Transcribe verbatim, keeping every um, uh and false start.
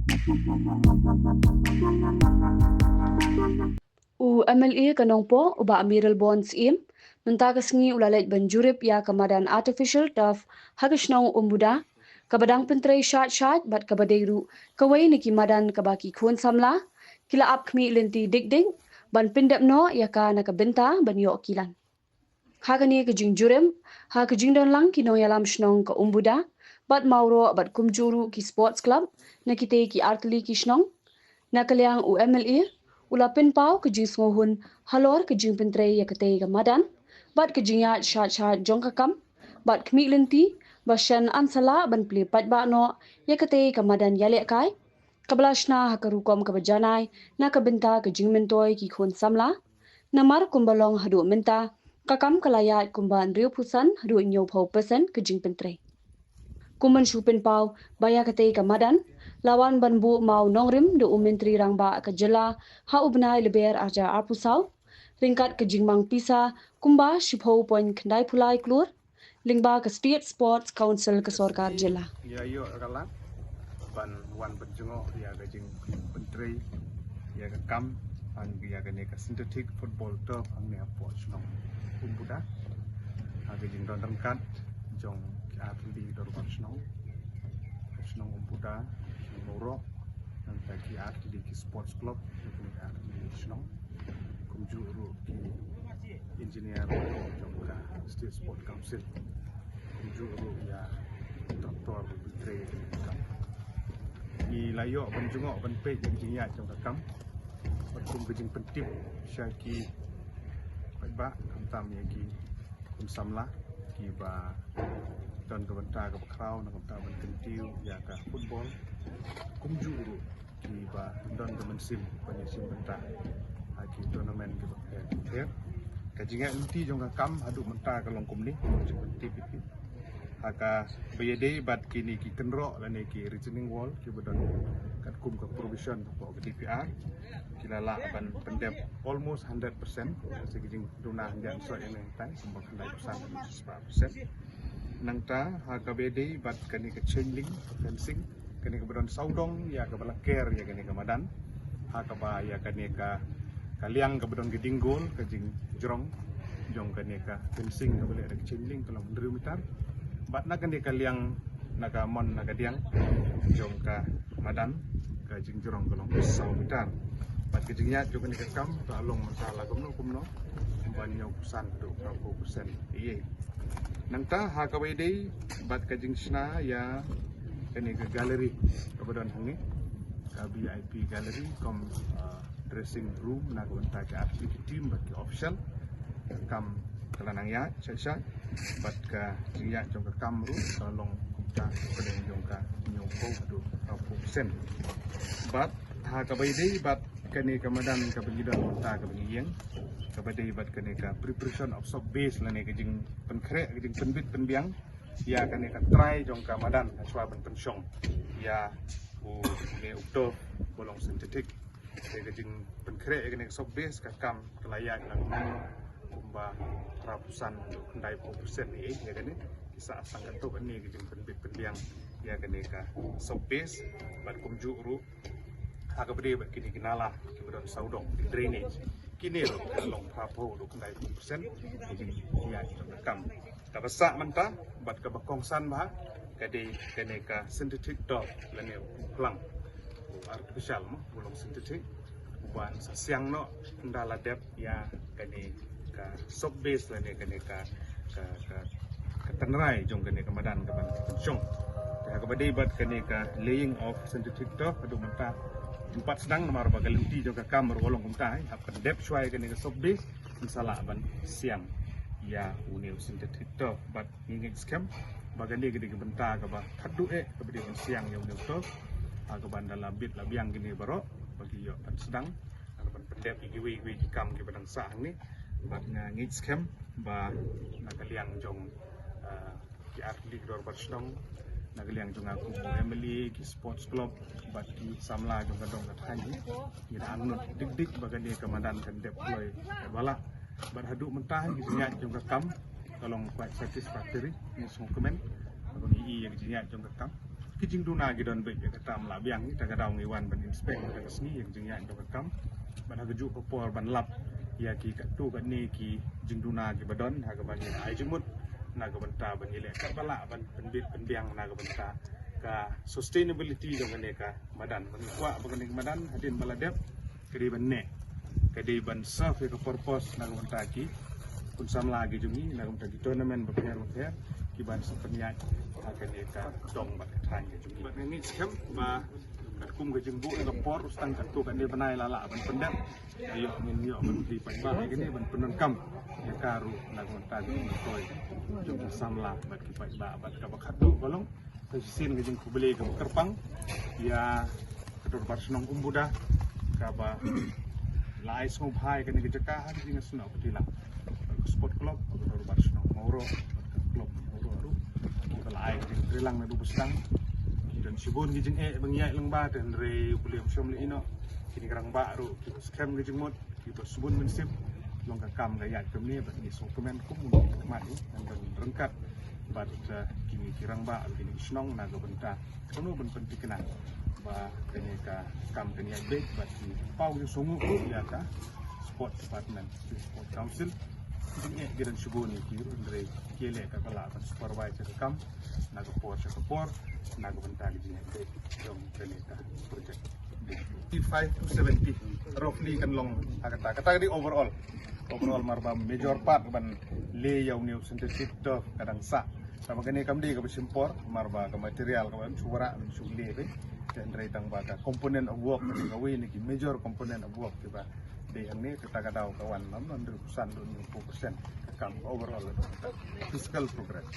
U M L A ka Nongpoh, u Bah Mayralborn Syiem, mynta ka sngi u la leit ban jurip ïa ka madan artificial turf ha ka shnong Umbuda, kaba dang pyntrei shait shait bad kaba dei ruh kawei na ki madan kaba ki khun samla ki la ap khmih lynti dik dik ban pyndep noh ïa ka na ka bynta ban ïoh kilan. Ha kane ka jingjurip, ha ka jingdon lang ki nongïalam shnong ka Umbuda bad Mawroh bad kumjuh ruh ki sports club na kitei ki artylli ki shnong, na ka liang u M L A u la pynpaw ka jingsngewhun halor ka jingpyntrei ïa katei ka madan bad ka jingïaid shait shait jong ka kam bad khmih lynti ba shen yn sa lah ban plie paidbah noh ïa katei ka madan ïalehkai kaba la shna ha ka rukom kaba janai na ka bynta ka jingmyntoi ki khun samla. Namar kumba long haduh mynta, ka kam ka la ïaid kumba hynriewphew san haduh hynñiewphew percent ka jingpyntrei. Kum ban shu pynpaw ba ïa katei ka madan la wan ban buh mawnongrim da u Myntri Rangbah ka jylla ha u bnai Lber arhajar arphew saw ryngkat ka jingmang pisa kumba shiphew point khyndai phew lai klur lyngba ka State Sports Council ka sorkar jylla. Ïa ïoh ka lad ban wan pynjngoh ïa ka jingpyntrei ïa ka kam, ïa kane ka synthetic football turf hangne hapoh shnong Umbuda. Ha ka jingdon ryngkat jong ki artylli dorbar shnong, shnong Umbuda, shnong Mawroh, nangta ki artylli ki sports club jong ki artylli shnong, kumjuh ruh ki engineer jong ka State Sport Council, kumjuh ruh ïa doctor ba pyntrei ïa ka kam. Ngi la ïoh ban jngoh ban peit ïa ka jingïaid jong ka kam bad kum ka jingpyntip sha ki paidbah, khamtam ïa ki khun samla kiba don ka bynta kaba khraw na ka bynta ban kyntiew ïa ka football, kumjuh ruh kiba don ka mynsiem ban ïashim bynta ha ki tournament kiba pher pher. Ka jingïaid lynti jong ka kam haduh mynta ka long kumne, ka jingpyntip ïa phi. Ha kaba ïadei bad kine ki kynroh lane ki retaining wall kiba don katkum ka provision hapoh ka D P R, ki la lah ban pyndep almost hundred percent. Sa ka jingduna hynja soi ïa nangtai kumba khyndai percent, spah percent. Nangta ha kaba ïadei bad kane ka chain link fencing, kane kaba don sawdong ïa kaba la ker ïa kane ka madan, ha kaba ïa kane ka, ka liang kaba don ka ding goal, ka jingjrong jong kane ka fencing kaba leh da ka chain link ka long hynriew meter. Bad na kane ka liang, na ka mon na ka diang jong ka madan, ka jingjrong ka long saw meter. Bad ka jingïaid jong kane ka kam ka long mynta la kumno kumno, ban ïoh phew san haduh phraphew percent. Ïa nangta ha kaba ïadei bad ka jingshna ïa kane ka gallery kaba don hangne, ka V I P gallery kum, uh, dressing room na ka bynta ki athlete ki team bad ki official. Ka kam ka la nang ïaid shai shai bad ka jingïaid jong ka kam ruh ka long kumta ka pdeng jong ka hynñiewphew haduh phraphew percent. Bad ha kaba ïadei bad kane ka madan kaba ngi don mynta kaba ngi ïeng, kaba dei bad kane ka preparation of soft base lane ka jingpynkhreh, ka jingpynbit pynbiang ïa kane ka trai jong ka madan hashwa ban pynshong ïa une u turf ba long synthetic. Te ka jingpynkhreh ïa kane ka soft base ka kam ka la ïaid lang kumba phraphew san haduh khyndaiphew percent ïa kane. Ki sa sangkatto kane ka jingpynbit pynbiang ïa kane ka soft base bad kumjuh ruh ha kaba dei bad kine ki nala kiba don sawdong, ki drainage, kine ruh ka long phraphew haduh khyndaiphew percent. Ka jingïaid jong ka kam kaba sah mynta bad kaba kongsan bha ka dei kane ka synthetic turf lane u phlang, u artificial mo, u long synthetic, uban sa siang noh ynda la dep ïa kane ka soft base lane kane ka, ka, ka, ka tynrai jong kane ka madan kaban pynshong. Te ha kaba dei bad kane ka laying of synthetic turf haduh mynta ym pat sdang namar ba ka lynti jong ka kam ruh ka long kumta, eh, hap pyndep shuwa ïa kane ka soft base, yn sa lah ban siang ïa une u synthetic turf. Bad ngi ngeit skhem ba kane ka dei ka bynta kaba khadduh eh kaba dei ban siang ïa une u turf. Ha kaba ynda la bit la biang kine baroh ba ki ïoh ban sdang, ha kaba pyndep ïa kiwei kiwei ki kam kiba dang sah hangne. Bad nga ngeit skhem ba na ka liang jong, ah, ki artylli ki dorbar shnong, na ka liang jong nga kum u M L A, ki sports club bad ki samla jong ka dong ka thaiñ, ngi da angnud dik dik ba kane ka madan kan dep kloi katba lah. Bad haduh mynta ki jingïaid jong ka kam ka long quite satisfactory, ngi sngewkmen ba ngi ïohi ïa ki jingïaid jong ka kam. Jingduna ki don bad ïa kata ym lah biang, ïa kata ka daw ngi wan ban inspect ïa ka sngi ïa ka jingïaid jong ka kam. Bad ha kajuh ka por ban lap ïa ki katto katne ki jingduna kiba don ha kaba ngi ai jingmut na ka bynta ban ïaleh katba lah ban pynbit pynbiang na ka bynta ka sustainability jong kane ka madan. Bad ngi kwah ba kane ka madan hadien ba la dep ka dei ban neh, ka dei ban serve ïa ka purpose na ka bynta ki khun samla ki jong ngi, na ka bynta ki tournament bapher bapher ki ban sa pynïaid ha kane ka dong bad ka thaiñ ka jong ngi. Bad ngi ngeit skhem ba katkum ka jingbuh ïa ka por, u sdang katto katne bnai la lah ban pyndep. Ïoh ngin ïoh ban plie paidbah ïa kane ban pyndonkam ïa ka ruh na ka bynta ka jingmyntoi jong ki samla bad ki paidbah. Bad kaba khatduh ka long ka shisien ka jingkhublei kaba kyrpang ïa ka Dorbar Shnong Umbuda kaba la ai sngewbha ïa kane ka jaka ha ka jingïasnoh kti lang. Ka Sport Club, ka Dorbar Shnong Mawroh, ka Club Mawroh ruh kiba la ai ka jingtreilang naduh ba sdang. Ki don shibun ki jingeh ba ngi ïaid lyngba te hynrei U Blei um shym la ïehnoh. Kine ki rangbah ruh kiba skhem ka jingmut, kiba sbun mynsiem. Long ka kam ka ïaid kumne bad ngi sngewkmen kum u khmat u ban ryngkat bad, eh, kine ki rangbah, kine ki shnong na ka bynta kano ban pynthikna ba kane ka kam kan ïaid beit bad ki paw ki shnong ruh ïa ka Sport Department, Sport Council. Jingeh ki don shibun ïa ki ruh hynrei ki leh katba lah ban supervise ïa ka kam na ka por sha ka por na ka bynta ka jingïaid beit jong kane ka project. Five to seventy roughly kan long ha kata. Kata ka dei overall. Overall mar ba major part ban leh ïa une u synthetic turf ka dang sah. Tangba kane kam dei kaba shim por mar ba ka material kaba shu wanrah shu leh beit. Te hynrei tang ba ka component of work, kawei na ki major component of work kiba dei hangne, kata ka daw ka wan lam hynriew phew san, hynriew phew percent ka kam overall physical progress.